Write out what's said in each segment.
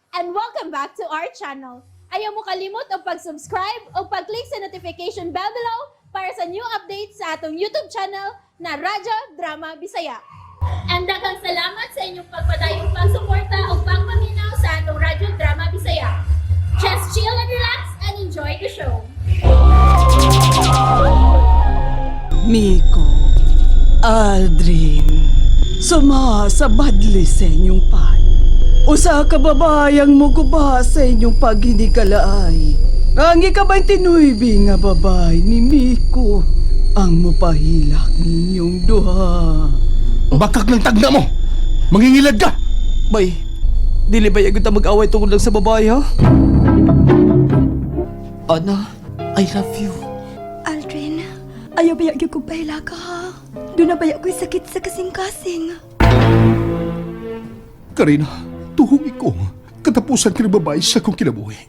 And welcome back to our channel. Ayaw mo kalimot og pag-subscribe o pag-click sa notification bell below para sa new updates sa atong YouTube channel na Radyo Drama Bisaya. And daghang salamat sa inyong pagpadayong pagsuporta o pagpaminaw sa atong Radyo Drama Bisaya. Just chill and relax and enjoy the show. Miko, Aldrin, suma sa badli sa inyong pan. Usa ka babayang muguba sa inyong paghinikalaay. Ang ika-29 nga babay ni Miko ang mupahilak ninyong duha. Bakak ng tagna mo! Mangingilad ka! Bay, dili ba agad ta mag-away tungkol lang sa babae, ha? Ana, I love you. Aldrin, ayaw ba gyud kog pahilaka ha? Doon na ba ko'y sakit sa kasing-kasing? Karina, tuhong iko. Katapusan ka ng babae sa akong kinabuhi.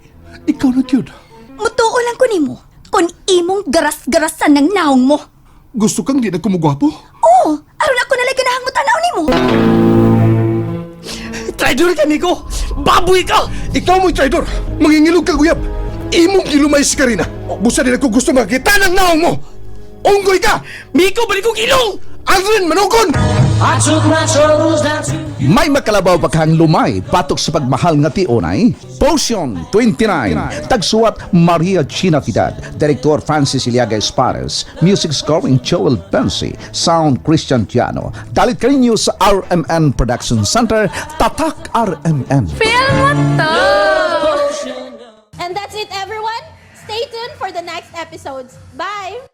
Ikaw na yun. Mutuo lang ko nimo kung imong garas-garasan ng naong mo. Gusto kang di na kumugwapo? Oo, aron ako nalay ganahang mo tanaw nimo. Traitor ka, Miko! Baboy ka! Ikaw mo'y traidor! Mangingilog ka, guyab! Imong gilumay si Karina! Busa din ako gusto makita ng naong mo! Unggoy ka! Miko, balik kong ilong! Aldrin, manukon! May makalabaw pa kang lumay patok sa pagmahal nga tionay. Potion 29. Tagsuwat Maria Gina Vidad. Director Francis Iliaga Espares. Music scoring Joel Bensi. Sound Christian Tiano. Dalit kaninyo sa RMN Production Center. Tatak RMN. And that's it, everyone. Stay tuned for the next episodes. Bye!